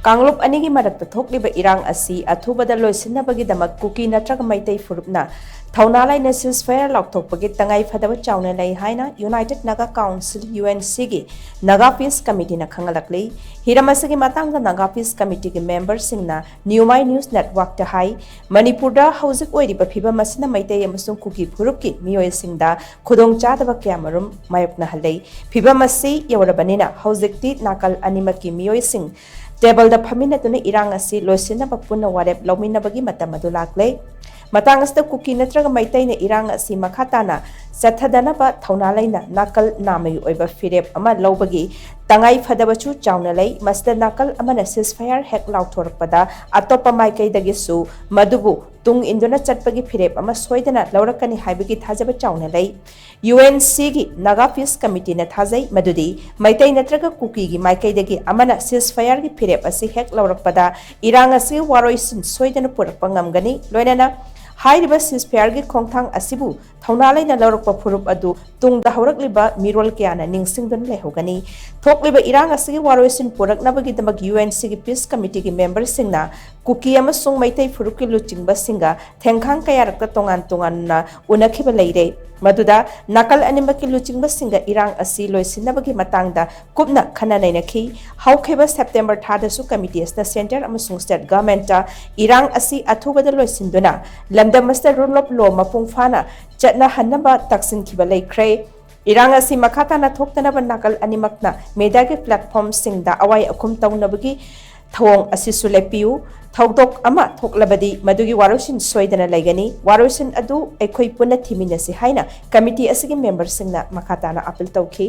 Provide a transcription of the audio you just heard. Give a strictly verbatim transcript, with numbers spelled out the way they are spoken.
ꯀꯥꯡꯂꯨꯞ ꯑꯅꯤꯒꯤ ꯃꯔꯛꯇ ꯊꯣꯛꯂꯤꯕ ꯏꯔꯥꯡ ꯑꯁꯤ ꯑꯊꯨꯕꯗ ꯂꯣꯏꯁꯤꯟꯅꯕꯒꯤꯗꯃꯛ ꯀꯨꯀꯤ ꯅꯠꯇ꯭ꯔꯒ ꯃꯩꯇꯩ ꯐꯨꯔꯨꯞꯅ ꯊꯧꯅꯥ ꯂꯩꯅ ceasefire ꯂꯥꯎꯊꯣꯛꯄꯒꯤ ꯇꯉꯥꯏ ꯐꯗꯕ ꯆꯥꯎꯅ ꯂꯩ ꯍꯥꯏꯅ United Naga Council, UNC ꯒꯤ Naga Peace Committee ꯅ ꯈꯪꯍꯜꯂꯛꯂꯤ꯫ ꯍꯤꯔꯝ ꯑꯁꯤꯒꯤ ꯃꯇꯥꯡꯗ Naga Peace Committee ꯒꯤ member ꯁꯤꯡꯅ New My News Network ꯇ ꯍꯥꯏ, ꯃꯅꯤꯄꯨꯔꯗ ꯍꯧꯖꯤꯛ ꯑꯣꯏꯔꯤꯕ ꯐꯤꯕꯝ ꯑꯁꯤꯅ ꯃꯩꯇꯩ ꯑꯃꯁꯨꯡ ꯀꯨꯀꯤ ꯐꯨꯔꯨꯞꯀꯤ ꯃꯤꯑꯣꯏꯁꯤꯡꯗ ꯈꯨꯗꯣꯡꯆꯥꯗꯕ ꯀꯌꯥꯃꯔꯨꯝ ꯃꯥꯌꯣꯛꯅꯍꯜꯂꯤ꯫ ꯐꯤꯕꯝ ꯑꯁꯤ ꯌꯧꯔꯕꯅꯤꯅ ꯍꯧꯖꯤꯛꯇꯤ ꯅꯥꯀꯜ ꯑꯅꯤꯃꯛꯀꯤ ꯃꯤꯑꯣꯏꯁꯤꯡ table ꯗ ꯐꯝꯃꯤꯟꯅꯗꯨꯅ ꯏꯔꯥꯡ ꯑꯁꯤ ꯂꯣꯏꯁꯤꯟꯅꯕ ꯄꯨꯟꯅ ꯋꯥꯔꯦꯞ ꯂꯧꯃꯤꯟꯅꯕꯒꯤ ꯃꯇꯝ ꯑꯗꯨ ꯂꯥꯛꯂꯦ꯫ ꯃꯇꯥꯡ ꯑꯁꯤꯗ ꯀꯨꯀꯤ ꯅꯠꯇ꯭ꯔꯒ ꯃꯩꯇꯩꯅ ꯏꯔꯥꯡ ꯑꯁꯤ ꯃꯈꯥ ꯇꯥꯅ ꯆꯠꯊꯗꯅꯕ ꯊꯧꯅꯥ ꯂꯩꯅ ꯅꯥꯀꯜ ꯅꯥꯝꯃꯒꯤ ꯑꯣꯏꯕ ꯐꯤꯔꯦꯞ ꯑꯃ ꯂꯧꯕꯒꯤ ꯇꯉꯥꯏ ꯐꯗꯕꯁꯨ ꯆꯥꯎꯅ ꯂꯩ꯫ ꯃꯁꯤꯗ ꯅꯥꯀꯜ ꯑꯃꯅ ceasefire ꯍꯦꯛ ꯂꯥꯎꯊꯣꯔꯛꯄꯗ ꯑꯇꯣꯞꯄ ꯃꯥꯏꯀꯩꯗꯒꯤꯁꯨ ꯃꯗꯨꯕꯨ ꯇꯨꯡ ꯏꯟꯗꯨꯅ ꯆꯠꯄꯒꯤ ꯐꯤꯔꯦꯞ ꯑꯃ ꯁꯣꯏꯗꯅ ꯂꯧꯔꯛꯀꯅꯤ ꯍꯥꯏꯕꯒꯤ ꯊꯥꯖꯕ ꯆꯥꯎꯅ ꯂꯩ꯫ UNC ꯒꯤ Naga Peace Committee ꯅ ꯊꯥꯖꯩ ꯃꯗꯨꯗꯤ ꯃꯩꯇꯩ ꯅꯠꯇ꯭ꯔꯒ ꯀꯨꯀꯤꯒꯤ ꯃꯥꯏꯀꯩꯗꯒꯤ ꯑꯃꯅ ceasefire ꯒꯤ ꯐꯤꯔꯦꯞ ꯑꯁꯤ ꯍꯦꯛ ꯂꯧꯔꯛꯄꯗ ꯏꯔꯥꯡ ꯑꯁꯤ ꯋꯥꯔꯣꯏꯁꯤꯟ ꯁꯣꯏꯗꯅ ꯄꯨꯔꯛꯄ ꯉꯝꯒꯅꯤ꯫ ꯂꯣꯏꯅꯅ ꯍꯥꯏꯔꯤꯕ ceasefire ꯒꯤ ꯈꯣꯡꯊꯥꯡ ꯑꯁꯤꯕꯨ ꯊꯧꯅꯥ ꯂꯩꯅ ꯂꯧꯔꯛꯄ ꯐꯨꯔꯨꯞ ꯑꯗꯨ ꯇꯨꯡꯗ ꯍꯧꯔꯛꯂꯤꯕ ꯃꯤꯔꯣꯜ ꯀꯌꯥꯅ ꯅꯤꯡꯁꯤꯡꯗꯨꯅ ꯂꯩꯍꯧꯒꯅꯤ꯫ ꯊꯣꯛꯂꯤꯕ ꯏꯔꯥꯡ ꯑꯁꯤꯒꯤ ꯋꯥꯔꯣꯏꯁꯤꯟ ꯄꯨꯔꯛꯅꯕꯒꯤꯗꯃꯛ UNC ꯒꯤ Peace Committee ꯒꯤ member ꯁꯤꯡꯅ ꯀꯨꯀꯤ ꯑꯃꯁꯨꯡ ꯃꯩꯇꯩ ꯐꯨꯔꯨꯞꯀꯤ ꯂꯨꯆꯤꯡꯕꯁꯤꯡꯒ ꯊꯦꯡꯈꯥꯡ ꯀꯌꯥꯔꯛꯇ ꯇꯣꯉꯥꯟ ꯇꯣꯉꯥꯟꯅ ꯎꯅꯈꯤꯕ ꯂꯩꯔꯦ꯫ ꯃꯗꯨꯗ ꯅꯥꯀꯜ ꯑꯅꯤꯃꯛꯀꯤ ꯂꯨꯆꯤꯡꯕꯁꯤꯡꯒ ꯏꯔꯥꯡ ꯑꯁꯤ ꯂꯣꯏꯁꯤꯟꯅꯕꯒꯤ ꯃꯇꯥꯡꯗ ꯀꯨꯞꯅ ꯈꯟꯅ ꯅꯩꯅꯈꯤ꯫ ꯍꯧꯈꯤꯕ September ꯊꯥꯗꯁꯨ committee ꯑꯁꯤꯅ centre ꯑꯃꯁꯨꯡ state government ꯇ ꯏꯔꯥꯡ ꯑꯁꯤ ꯑꯊꯨꯕꯗ ꯂꯣꯏꯁꯤꯟꯗꯨꯅ ꯂꯝꯗꯝ ꯑꯁꯤꯗ rule of law ꯃꯄꯨꯡ ꯐꯥꯅ ꯆꯠꯅꯍꯟꯅꯕ ꯇꯛꯁꯤꯟꯈꯤꯕ ꯂꯩꯈ꯭ꯔꯦ꯫ ꯏꯔꯥꯡ ꯑꯁꯤ ꯃꯈꯥ ꯇꯥꯅ ꯊꯣꯛꯇꯅꯕ ꯅꯥꯀꯜ ꯑꯅꯤꯃꯛꯅ media ꯒꯤ platform ꯁꯤꯡꯗ ꯑꯋꯥꯏ ꯑꯈꯨꯝ ꯇꯧꯅꯕꯒꯤ ꯊꯧꯑꯣꯡ ꯑꯁꯤꯁꯨ ꯂꯦꯞꯄꯤꯌꯨ꯫ ꯊꯧꯗꯣꯛ ꯑꯃ ꯊꯣꯛꯂꯕꯗꯤ ꯃꯗꯨꯒꯤ ꯋꯥꯔꯣꯏꯁꯤꯟ ꯁꯣꯏꯗꯅ ꯂꯩꯒꯅꯤ꯫ ꯋꯥꯔꯣꯏꯁꯤꯟ ꯑꯗꯨ ꯑꯩꯈꯣꯏ ꯄꯨꯟꯅ ꯊꯤꯃꯤꯟꯅꯁꯤ ꯍꯥꯏꯅ committee ꯑꯁꯤꯒꯤ member ꯁꯤꯡꯅ ꯃꯈꯥ ꯇꯥꯅ appeal ꯇꯧꯈꯤ꯫